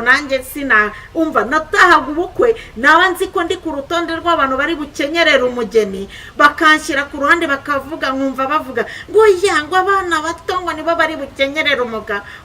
Nanjye sina umva natahaga ubukwe, naba nzi ko ndi ku rutonde rw'abantu bari bukenyerere umugeni, bakanshyira ku ruhande, bakavuga, nkumva bavuga ngo ya ngo abana bato ngo nibo bari bukenyerere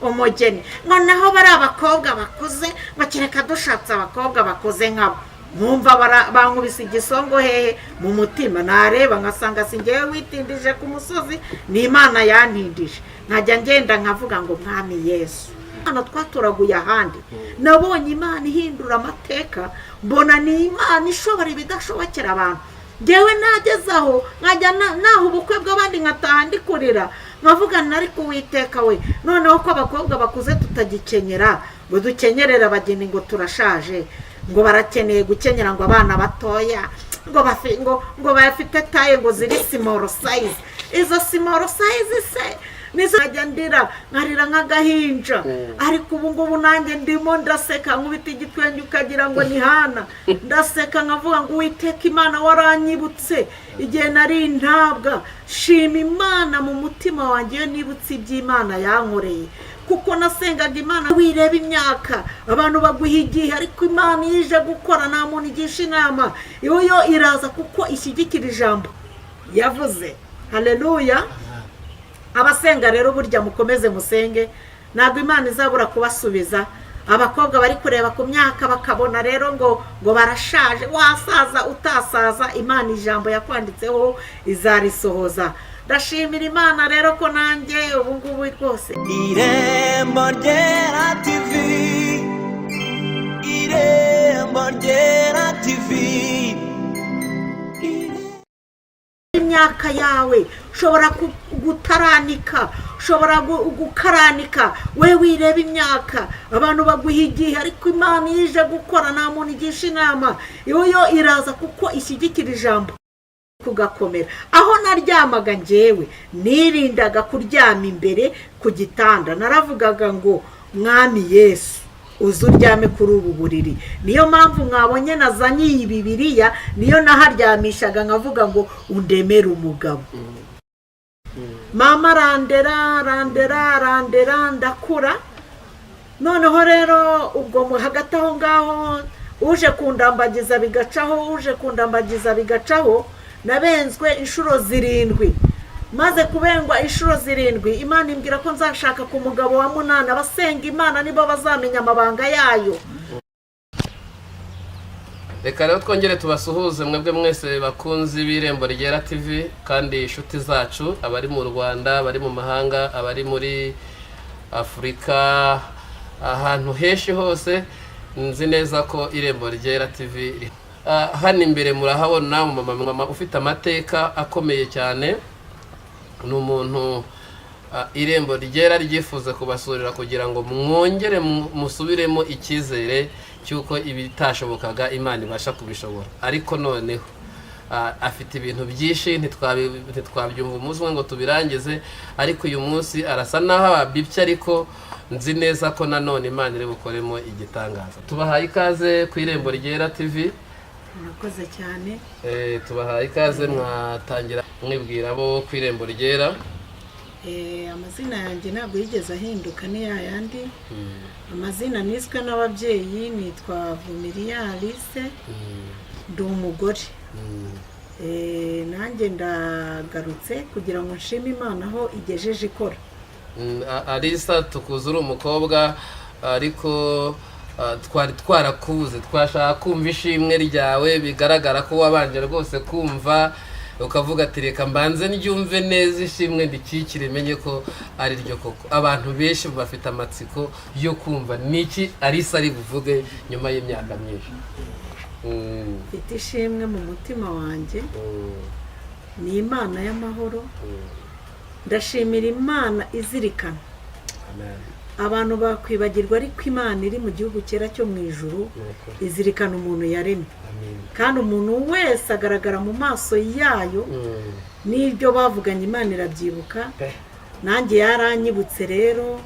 umugeni, ngo naho bari abakobwa bakuze, ngo kereka dushatse abakobwa bakuze nkabo. Nkumva bankubise igisongo hehe? Mu mutima. Nareba nkasanga si ngewe witindije ku musozi, ni Imana yantindije. Nkajya ngenda nkavuga ngo: "Mwami Yesu." Hano twatoraguye ahandi, nabonye Imana ihindura amateka, mbona ni Imana ishobora ibidashobokera abantu. Ngewe nageze aho nkajya naha ubukwe bw'abandi, nkataha ndi kurira, nkavuga: "Ariko Uwiteka we, noneho ko abakobwa bakuze tutagikenyera, ngo dukenyerere abageni, ngo turashaje, ngo barakeneye gukenyera ngo abana batoya, ngo bafite taille ngo ziri small size." Izo small size se nizo? Nkajya ndira, nkarira nk'agahinja, ariko ubu ngubu nanjye ndimo ndaseka, nkubita igitwenge ukagira ngo ni Hana. Ndaseka nkavuga ngo: "Uwiteka Imana, waranyibutse igihe nari intabwa." Shima Imana mu mutima wanjye iyo nibutse iby'Imana yankoreye, kuko nasengaga Imana. Wireba imyaka, abantu baguha igihe, ariko Imana iyo ije gukora nta muntu igisha inama. Iyo yo iraza kuko ishyigikira ijambo yavuze. Haleluya! Abasenga rero, burya mukomeze musenge, ntabwo Imana izabura kubasubiza. Abakobwa bari kureba ku myaka bakabona rero ngo barashaje, wasaza utasaza, Imana ijambo yakwanditseho izarisohoza. Ndashimira Imana rero ko nanjye ubu ngubu rwose. Irembo Ryera TV, Irembo Ryera TV. Imyaka yawe ushobora gutaranika, ushobora gukaranika. We wireba imyaka, abantu baguha igihe, ariko Imana iyo ije gukora nta muntu igisha inama. Iyo yo iraza kuko ishyigikira ijambo kugakomera. Aho naryamaga, ngewe nirindaga kuryama imbere ku gitanda. Naravugaga ngo: "Mwami Yesu, uze uryame kuri ubu buriri." Niyo mpamvu mwabonye nazanye iyi Bibiriya, niyo naharyamishaga, nkavuga ngo: "Undemere umugabo." Mama arandera, arandera, arandera, ndakura. Noneho rero ubwo hagati aho ngaho, uje kundambagiza bigacaho, uje kundambagiza bigacaho. Nabenzwe inshuro zirindwi. Maze kubengwa inshuro zirindwi, Imana imbwira ko nzashaka ku mugabo wa munani. Abasenga Imana nibo bazamenya amabanga yayo. Reka rero twongere tubasuhuze mwebwe mwese bakunzi b'Irembo Ryera TV kandi inshuti zacu, abari mu Rwanda, abari mu mahanga, abari muri Afurika, ahantu henshi hose. Nzi neza ko Irembo Ryera TV. Hano imbere murahabona umumama ufite amateka akomeye cyane. Ni umuntu Irembo Ryera ryifuza kubasurira kugira ngo mwongere musubiremo icyizere cy'uko ibitashobokaga Imana ibasha kubishobora. Ariko noneho afite ibintu byinshi, ntitwabyumva umunsi umwe ngo tubirangize, ariko uyu munsi arasa n'aho ababibye, ariko nzi neza ko nanone Imana iri bukoremo igitangaza. Tubahaye ikaze ku Irembo Ryera TV. Murakoze cyane. Tubahaye ikaze. Mwatangira mwibwira abo ku Irembo Ryera. Amazina yanjye ntabwo yigeze ahinduka, ni yayandi. Amazina niswe n'ababyeyi nitwa Vumiriya Alice, ndi umugore. Nanjye ndagarutse kugira ngo nshime Imana aho igejeje ikora. Alisa, tukuzi uri umukobwa, ariko twari twarakubuze, twashaka kumva ishimwe ryawe. Bigaragara ko wabanje rwose kumva ukavuga ati: "Reka mbanze ndyumve neza ishimwe, ndikikire menye ko ari ryo koko." Abantu benshi bafite amatsiko yo kumva niki Alisa ari buvuge nyuma y'imyaka myinshi. Mfite ishimwe mu mutima wanjye. Ni Imana y'amahoro. Ndashimira Imana izirikana. Amen. Abantu bakwibagirwa, ariko Imana iri mu gihugu cyera cyo mu ijuru Ni ukuri. izirikana umuntu yaremye. Amen. Kandi umuntu wese agaragara mu maso yayo. N'ibyo bavuganye Imana irabyibuka. Nanjye yaranyibutse rero,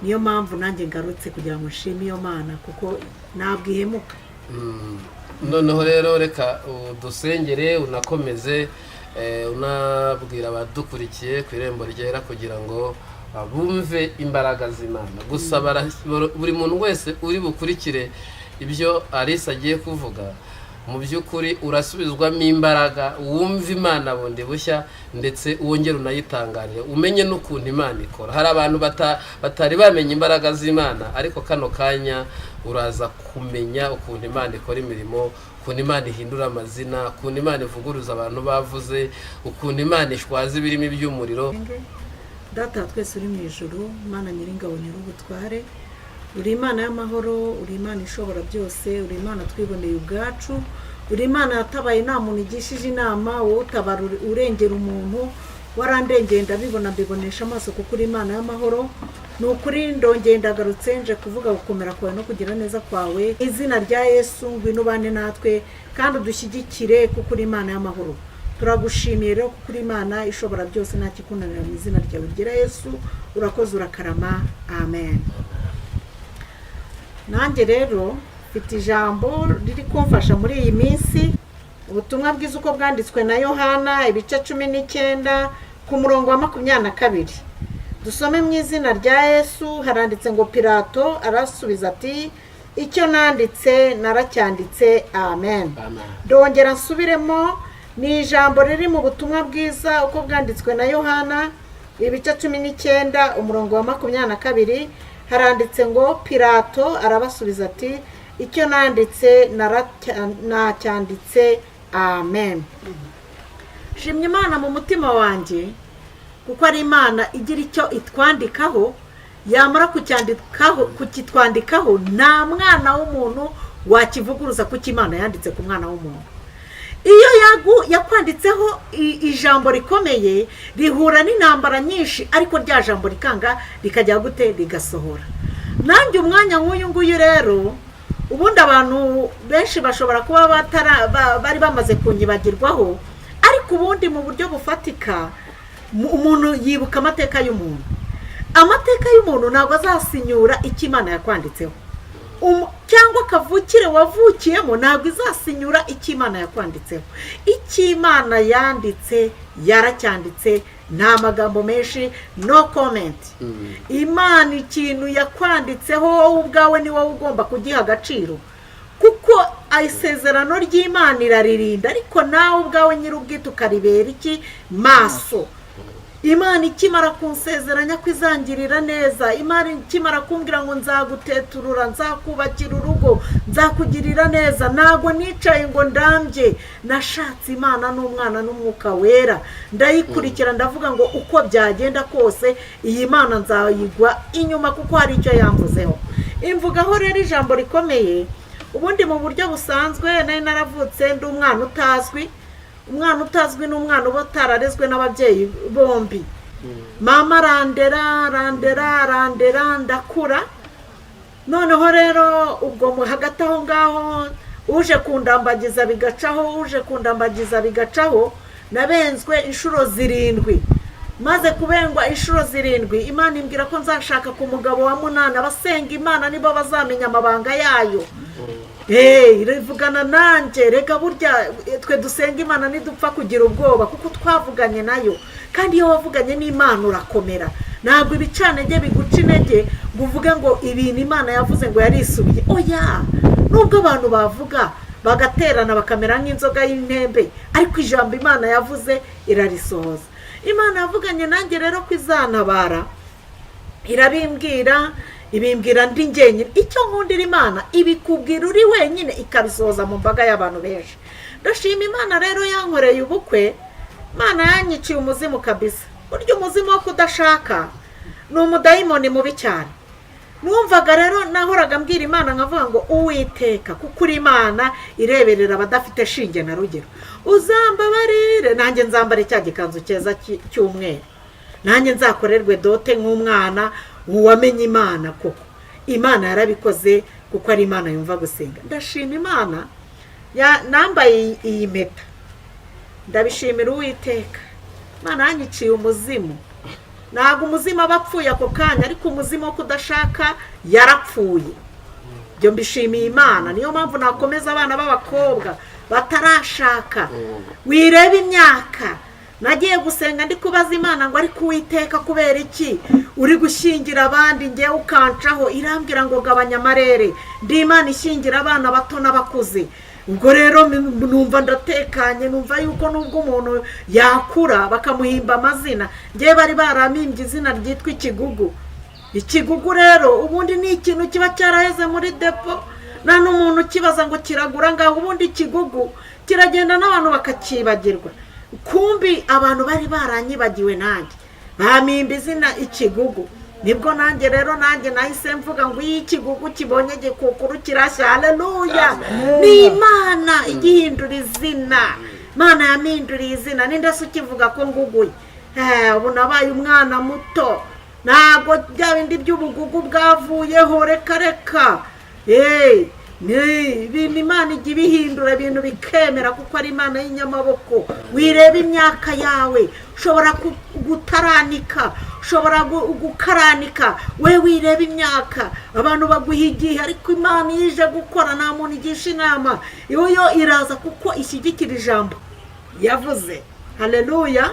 niyo mpamvu nanjye ngarutse kugira ngo nshime iyo Mana, kuko ntabwo ihemuka. Noneho rero reka udusengere, unakomeze unabwira abadukurikiye ku Irembo Ryera kugira ngo bumve imbaraga z'Imana. Gusa buri muntu wese uri bukurikire ibyo Alice agiye kuvuga, mu by'ukuri urasubizwamo imbaraga, wumve Imana bundi bushya, ndetse wongere unayitangarire, umenye n'ukuntu Imana ikora. Hari abantu batari bamenya imbaraga z'Imana, ariko kano kanya uraza kumenya ukuntu Imana ikora imirimo, ukuntu Imana ihindura amazina, ukuntu Imana ivuguruza abantu bavuze, ukuntu Imana ishwaza ibirimi by'umuriro. Data wa twese uri mu ijuru, Imana nyiringabo nyir'ubutware, uri Imana y'amahoro, uri Imana ishobora byose, uri Imana twiboneye ubwacu, uri Imana yatabaye nta muntu igishije inama, wowe utabara urengera umuntu, warandengeye ndabibona mbibonesha amaso, kuko uri Imana y'amahoro. Ni ukuri ndongeye ndagarutse nje kuvuga gukomera kwawe no kugira neza kwawe. Izina rya Yesu, ngwino ubane natwe kandi udushyigikire, kuko uri Imana y'amahoro. Turagushimiye rero kuko uri Imana ishobora byose, nta kikunanira. Mu izina ryawe ryera Yesu, urakoze urakarama, amen. Nanjye rero mfite ijambo riri kumfasha muri iyi minsi, ubutumwa bwiza uko bwanditswe na Yohana, ibice 19, ku murongo wa 22. Dusome mu izina rya Yesu. Haranditse ngo: "Pilato arasubiza ati: 'Icyo nanditse naracyanditse.'" Amen. Amen. Ndongera nsubiremo, ni ijambo riri mu butumwa bwiza uko bwanditswe na Yohana, ibice 19, umurongo wa 22. Haranditse ngo: "Pilato arabasubiza ati: 'Icyo nanditse nacyanditse.'" Amen. Shimye Imana mu mutima wanjye, kuko ari Imana igira icyo itwandikaho, yamara kucyandikaho, kukitwandikaho, nta mwana w'umuntu wakivuguruza, kuko Imana yanditse ku mwana w'umuntu. Iyo yakwanditseho ijambo rikomeye, rihura n'intambara nyinshi, ariko rya jambo rikanga rikajya gute? Rigasohora. Nanjye umwanya nk'uyu nguyu rero, ubundi abantu benshi bashobora kuba bari bamaze kunyibagirwaho, ariko ubundi mu buryo bufatika umuntu yibuka amateka y'umuntu. Amateka y'umuntu ntabwo azasinyura icyo Imana yakwanditseho, cyangwa kavukire wavukiyemo ntabwo izasinyura icyo Imana yakwanditseho. Icyo Imana yanditse yaracyanditse, nta magambo menshi, no comment. Imana ikintu yakwanditseho, wowe ubwawe ni wowe ugomba kugiha agaciro, kuko isezerano ry'Imana iraririnda, ariko nawe ubwawe nyir'ubwite ukaribera iki? Maso. Imana ikimara kunsezeranya ko izangirira neza, Imana ikimara kumbwira ngo nzaguteturura, nzakubakira urugo, nzakugirira neza, ntabwo nicaye ngo ndambye. Nashatse Imana n'umwana n'umwuka wera, ndayikurikira, ndavuga ngo uko byagenda kose iyi Mana nzayigwa inyuma, kuko hari icyo yamvuzeho. Imvugaho rero ijambo rikomeye. Ubundi mu buryo busanzwe nari naravutse ndi umwana utazwi. Umwana utazwi ni umwana uba utararezwe n'ababyeyi bombi. Mama arandera, arandera, arandera, ndakura. Noneho rero ubwo hagati aho ngaho, uje kundambagiza bigacaho, uje kundambagiza bigacaho. Nabenzwe inshuro 7. Maze kubengwa inshuro 7, Imana imbwira ko nzashaka ku mugabo wa munani. Abasenga Imana nibo bazamenya amabanga yayo. Hey, rivugana nanjye. Reka burya twe dusenga Imana ntidupfa kugira ubwoba, kuko twavuganye nayo. Kandi iyo wavuganye n'Imana urakomera, ntabwo ibicantege biguca intege ngo uvuge ngo ibintu Imana yavuze ngo yarisubiye. Oya, nubwo abantu bavuga bagaterana bakamera nk'inzoga y'intembe, ariko ijambo Imana yavuze irarisohoza. Imana yavuganye nanjye rero ko izantabara, irabimbwira, ibimbwira ndi njyenyine. Icyo nkundira Imana, ibikubwira uri wenyine, ikabisohoza mu mbaga y'abantu benshi. Ndashima Imana rero yankoreye ubukwe. Imana yanyiciye umuzimu kabisa. Burya umuzimu wo kudashaka ni umudayimoni mubi cyane. Numvaga rero, nahoraga mbwira Imana nkavuga ngo: "Uwiteka, kuko uri Imana ireberera abadafite shinge na rugero, uzambabarire nanjye nzambare cya gikanzu cyiza cy'umweru, nanjye nzakorerwe dote nk'umwana wamenye Imana." Koko Imana yarabikoze, kuko ari Imana yumva gusenga. Ndashima Imana nambaye iyi mpeta, ndabishimira Uwiteka. Imana yanyiciye umuzimu. Ntabwo umuzimu aba apfuye ako kanya, ariko umuzimu wo kudashaka yarapfuye. Ibyo mbishimiye Imana. Niyo mpamvu nakomeza abana b'abakobwa batarashaka: wirebe imyaka. Nagiye gusenga ndi kubaza Imana ngo: "Ariko Uwiteka, kubera iki uri gushyingira abandi, ngewe ukancaho?" Irambwira ngo: "Gabanya amarere, ndi Imana ishyingira abana bato n'abakuze." Ubwo rero numva ndatekanye, numva yuko nubwo umuntu yakura bakamuhimba amazina, ngewe bari barampimbye izina ryitwa ikigugu. Ikigugu rero ubundi ni ikintu kiba cyaraheze muri depo, nta n'umuntu ukibaza ngo kiragura ngaho. Ubundi ikigugu kiragenda n'abantu bakakibagirwa. Kumbi abantu bari baranyibagiwe, nanjye bampimba izina ikigugu. Nibwo nanjye rero nanjye nahise mvuga ngo: "Iyo ikigugu kibonye gikukuru kirashya." Haleluya! Ni Imana igihindura izina. Imana yampinduriye izina, ninde se ukivuga ko nguguye? Ubu nabaye umwana muto, ntabwo bya bindi by'ubugugu bwavuyeho, reka reka. Ni ibintu Imana ijya ibihindura, ibintu bikemera, kuko ari Imana y'inyamaboko. Wireba imyaka yawe, ushobora gutaranika, ushobora gukaranika. We wireba imyaka, abantu baguha igihe, ariko Imana iyo ije gukora nta muntu igisha inama. Iyo yo iraza kuko ishyigikira ijambo yavuze. Haleluya!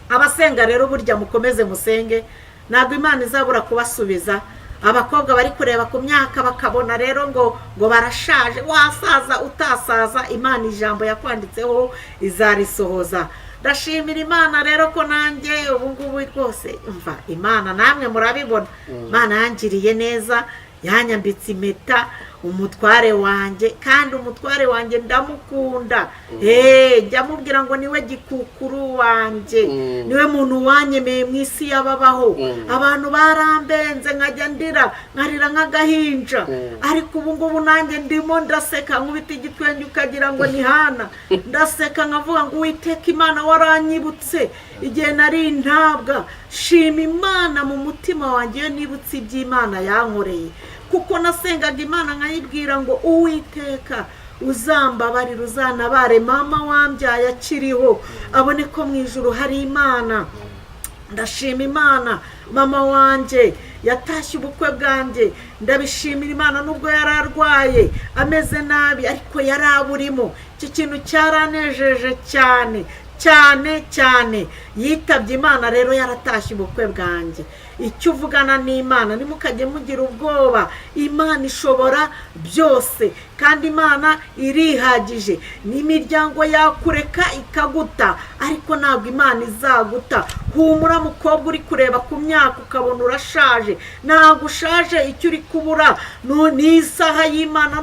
Abasenga rero burya mukomeze musenge, ntabwo Imana izabura kubasubiza. Abakobwa bari kureba ku myaka bakabona rero ngo barashaje, wasaza utasaza, Imana ijambo yakwanditseho izarisohoza. Ndashimira Imana rero ko nanjye ubu ngubu rwose, mva, Imana namwe murabibona, Imana yangiriye neza, yanyambitse impeta umutware wanjye, kandi umutware wanjye ndamukunda. Njya mubwira ngo niwe gikukuru wanjye, niwe muntu wanyemeye mu isi y'ababaho. Abantu barambenze, nkajya ndira, nkarira nk'agahinja, ariko ubu ngubu nanjye ndimo ndaseka, nkubita igitwenge ukagira ngo ni Hana. Ndaseka nkavuga ngo: "Uwiteka Imana, waranyibutse igihe nari intabwa." Shima Imana mu mutima wanjye iyo nibutse iby'Imana yankoreye, kuko nasengaga Imana nkayibwira ngo: "Uwiteka, uzambabarire, uzanabare mama wambyaye akiriho, abone ko mu ijuru hari Imana." Ndashima Imana, mama wanjye yatashye ubukwe bwanjye, ndabishimira Imana. Nubwo yari arwaye ameze nabi, ariko yari aburimo. Icyo kintu cyaranejeje cyane cyane cyane. Yitabye Imana rero yaratashye ubukwe bwanjye. Icyo uvugana n'Imana, ntimukajye mugira ubwoba. Imana ishobora byose kandi Imana irihagije. N'imiryango yakureka ikaguta, ariko ntabwo Imana izaguta. Humura mukobwa uri kureba ku myaka ukabona urashaje, ntabwo ushaje. Icyo uri kubura ni isaha y'Imana.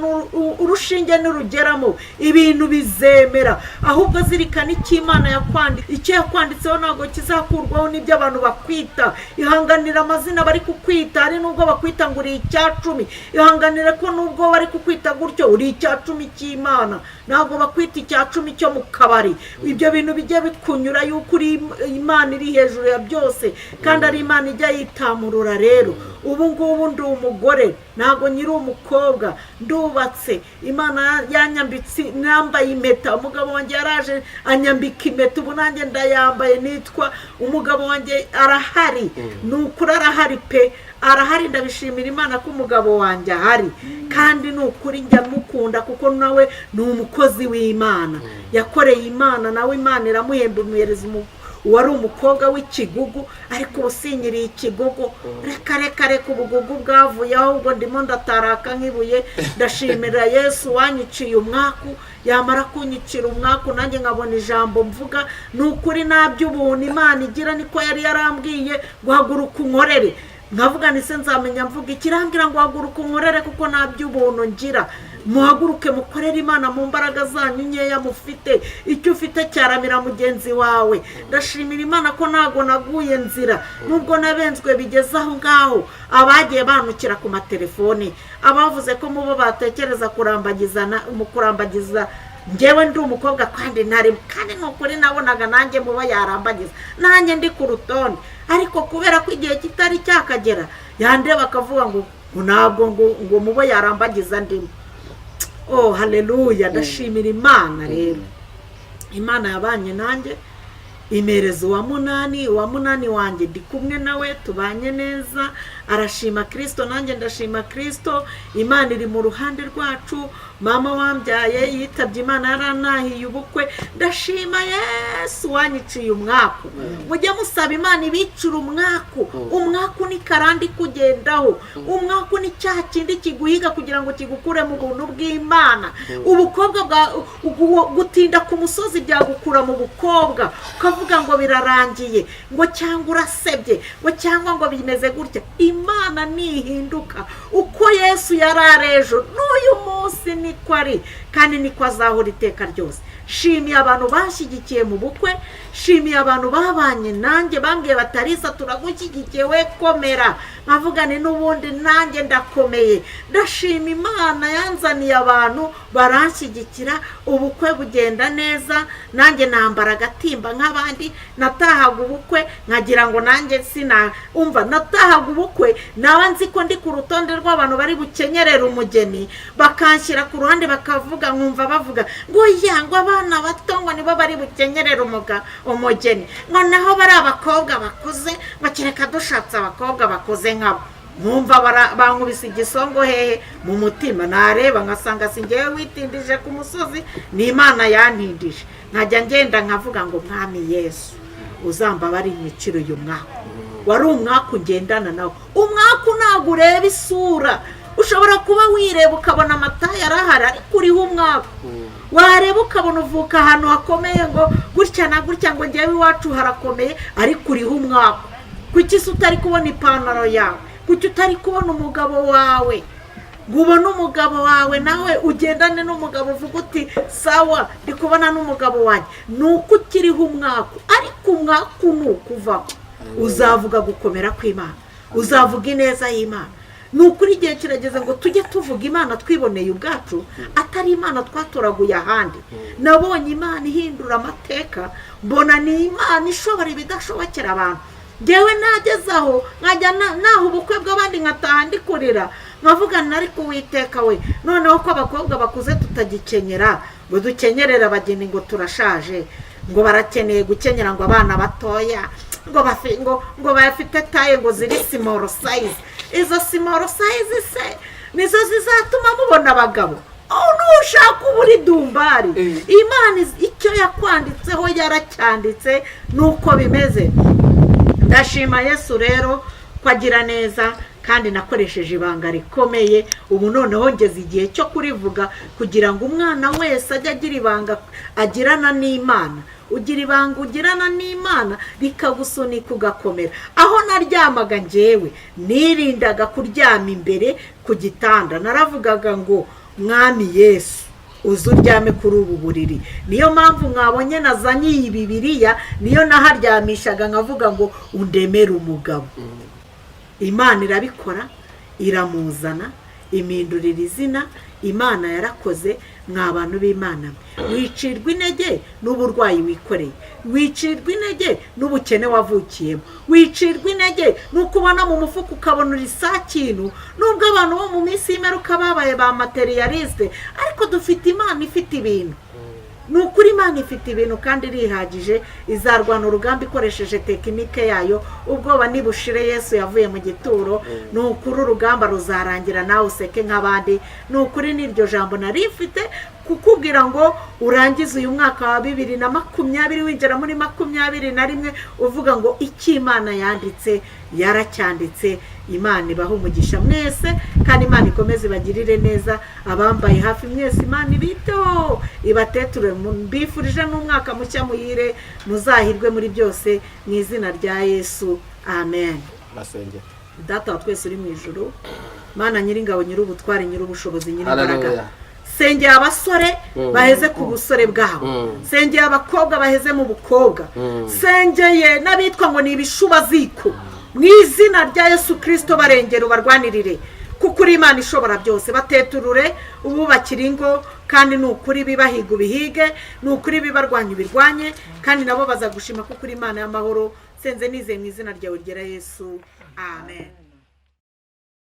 Urushinge nirugeramo ibintu bizemera. Ahubwo zirikana icyo Imana yakwanditse. Icyo yakwanditseho ntabwo kizakurwaho n'ibyo abantu bakwita. Ihanganira amazina bari kukwita. Hari n'ubwo bakwita ngo uri icyacumi, ihanganire ko nubwo bari kukwita gutyo uri icyacumi cy'Imana, ntabwo bakwita icyacumi cyo mu kabari. Ibyo bintu bijya bikunyura yuko uri Imana iri hejuru ya byose, kandi ari Imana ijya yitamurura. Rero ubu ngubu ndi umugore, ntabwo nyiri umukobwa, ndubatse. Imana yanyambitse, nambaye impeta. Umugabo wanjye yaraje anyambika impeta, ubu nanjye ndayambaye, nitwa umugabo wanjye arahari. Ni ukuri arahari pe, arahari. Ndabishimira Imana ko umugabo wanjye ahari, kandi ni ukuri njya mukunda kuko nawe ni umukozi w'Imana, yakoreye Imana, nawe Imana iramuhemba, imuhereza uwari umukobwa w'ikigugu. Ariko ubu sinyiriye ikigugu, reka reka reka, ubugugu bwavuyeho, ahubwo ndimo ndataraka nk'ibuye. Ndashimira Yesu wanyiciye umwaku. Yamara kunyicira umwaku, nanjye nkabona ijambo mvuga. Ni ukuri nta by'ubuntu Imana igira, niko yari yarambwiye ngo: "Haguruka unkorere." Nkavuga ni se nzamenya mvuga ikirambwira ngo: "Haguruka unkorere," kuko nta by'ubuntu ngira. Muhaguruke mukorere Imana mu mbaraga zanyu nkeya mufite. Icyo ufite cyaramira mugenzi wawe. Ndashimira Imana ko ntabwo naguye nzira, nubwo nabenzwe bigeze aho ngaho. Abagiye banukira ku matelefoni, abavuze ko mubo batekereza kurambagiza mu kurambagiza ngewe ndi umukobwa kandi ntari, kandi ni ukuri nabonaga nanjye mubo yarambagiza, nanjye ndi ku rutonde, ariko kubera ko igihe kitari cyakagera, yandeba akavuga ngo ntabwo ngo mubo yarambagiza ndimo. Oh, haleluya! Ndashimira Imana rero, Imana yabanye nanjye. Imereza uwa munani. Uwa munani wanjye ndi kumwe nawe, tubanye neza, arashima Kirisito, nanjye ndashima Kirisito. Imana iri mu ruhande rwacu. Mama wambyaye yitabye Imana, yaranahiye ubukwe. Ndashima Yesu wanyiciye umwaku. Mujye musaba Imana ibicira umwaku. Umwaku ni karande kugendaho. Umwaku ni cya kindi kiguhiga kugira ngo kigukure mu buntu bw'Imana. Ubukobwa bwa gutinda ku musozi byagukura mu bukobwa, ukavuga ngo birarangiye, ngo cyangwa urasebye, ngo cyangwa ngo bimeze gutya. Imana ntihinduka. Uko Yesu yari ari ejo, n'uyu munsi niko ari, kandi niko azahora iteka ryose. Shimiye abantu bashyigikiye mu bukwe, shimiye abantu babanye nanjye, bambwiye batarisa turagushyigikiye, we komera. Nkavuga ni n'ubundi nanjye ndakomeye. Ndashima Imana yanzaniye abantu baranshyigikira, ubukwe bugenda neza, nanjye nambara agatimba nk'abandi. Natahaga ubukwe nkagira ngo nanjye sina umva, natahaga ubukwe naba nzi ko ndi ku rutonde rw'abantu bari bukenyerere umugeni, bakanshyira ku ruhande, bakavuga, nkumva bavuga ngo ya ngo abana bato ngo nibo bari bukenyerere umugeni, ngo naho bari abakobwa bakuze, ngo kereka dushatse abakobwa bakuze nkabo. Nkumva bankubise igisongo hehe? Mu mutima. Nareba nkasanga si ngewe witindije ku musozi, ni Imana yantindije. Nkajya ngenda nkavuga ngo Mwami Yesu, uzambabare imiciro. Uyu mwaka wari umwaka ugendana nawe. Umwaka ntabwo ureba isura. Ushobora kuba wireba ukabona amata yarahari, ariko uriho umwaka. Wareba ukabona uvuka ahantu hakomeye, ngo gutya na gutya, ngo ngewe iwacu harakomeye, ariko uriho umwaka. Kuki se utari kubona ipantaro yawe? Kuki utari kubona umugabo wawe? Ngo ubone umugabo wawe, nawe ugendane n'umugabo, uvuga uti sawa, ndi kubona n'umugabo wanjye. Ni uko ukiriho umwaka, ariko umwaka ni ukuvaho. Uzavuga gukomera kw'Imana, uzavuga ineza y'Imana. Ni ukuri igihe kirageze ngo tujye tuvuga Imana twiboneye ubwacu, atari Imana twatoraguye ahandi. Nabonye Imana ihindura amateka, mbona ni Imana ishobora ibidashobokera abantu. Ngewe nageze aho nkajya naha ubukwe bw'abandi, nkataha ndi kurira, nkavuga ariko Uwiteka we, noneho ko abakobwa bakuze tutagikenyera, ngo dukenyerere abageni, ngo turashaje, ngo barakeneye gukenyera, ngo abana batoya, ngo ngo bafite taille ngo ziri small size. Izo small size se nizo zizatuma mubona abagabo? Oh, nushaka uba uri dumbari. Imana icyo yakwanditseho yaracyanditse, nuko bimeze. Ndashima Yesu rero ko agira neza, kandi nakoresheje ibanga rikomeye. Ubu noneho ngeze igihe cyo kurivuga kugira ngo umwana wese ajye agira ibanga agirana n'Imana. Ugira ibanga ugirana n'Imana, rikagusunika ugakomera. Aho naryamaga, ngewe nirindaga kuryama imbere ku gitanda. Naravugaga ngo Mwami Yesu, uze uryame kuri ubu buriri. Niyo mpamvu mwabonye nazanye iyi Bibiriya, niyo naharyamishaga, nkavuga ngo undemere umugabo. Imana irabikora, iramuzana, impindurira izina. Imana yarakoze. Mwa bantu b'Imana mwe, wicirwa intege n'uburwayi wikoreye, wicirwa intege n'ubukene wavukiyemo, wicirwa intege n'uko ubona mu mufuka ukabona uri sa kintu. Nubwo abantu bo mu minsi y'imperuka babaye ba matérialiste, ariko dufite Imana ifite ibintu. Ni ukuri Imana ifite ibintu kandi irihagije. Izarwana urugamba ikoresheje technique yayo. Ubwoba nibushire, Yesu yavuye mu gituro. Ni ukuri urugamba ruzarangira, nawe useke nk'abandi. Ni ukuri n'iryo jambo nari mfite kukubwira ngo urangize uyu mwaka wa 2020, winjira muri 21, uvuga ngo icyo Imana yanditse yaracyanditse. Imana ibahe umugisha mwese, kandi Imana ikomeze ibagirire neza. Abambaye hafi mwese, Imana ibiteho, ibateture. Mbifurije n'umwaka mushya muhire, muzahirwe muri byose mu izina rya Yesu, amen. Basengera. Data wa twese uri mu ijuru, Mana nyiringabo, nyir'ubutware, nyir'ubushobozi, nyir'imbaraga, Hallelujah. sengera abasore baheze ku busore bwabo, sengera abakobwa baheze mu bukobwa, sengeye n'abitwa ngo ni ibishubaziko. Mu izina rya Yesu Kirisito, barengera, ubarwanirire, kuko uri Imana ishobora byose. Bateturure, ububakire ingo, kandi ni ukuri bibahiga ubihige, ni ukuri bibarwanya ubirwanye, kandi nabo bazagushima kuko uri Imana y'amahoro. Senze nizeye mu izina ryawe ryera Yesu, amen.